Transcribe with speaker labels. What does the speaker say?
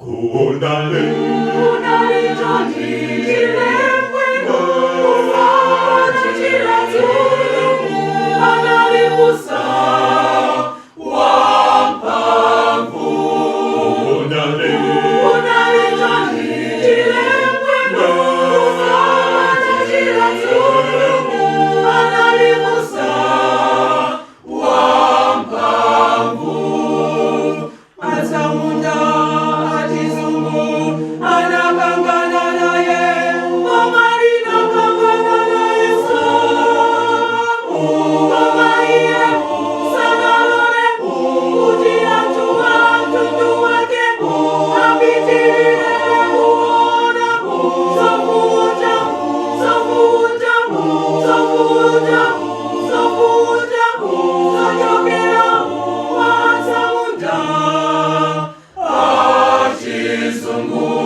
Speaker 1: Kunali
Speaker 2: Kunali John Chilembwe, kufa Chiradzulu, anali m'busa wamphamvu.
Speaker 1: Kunali
Speaker 2: Kunali John Chilembwe, kufa Chiradzulu, anali m'busa wamphamvu. Atsamunda achizungu anakangana naye, koma linakangana naye, koma iye sanalole kuti anthu a mtundu wake apitirire kuona zovuta, zovuta, zovuta, zovuta zochokera kwa atsamunda achizungu.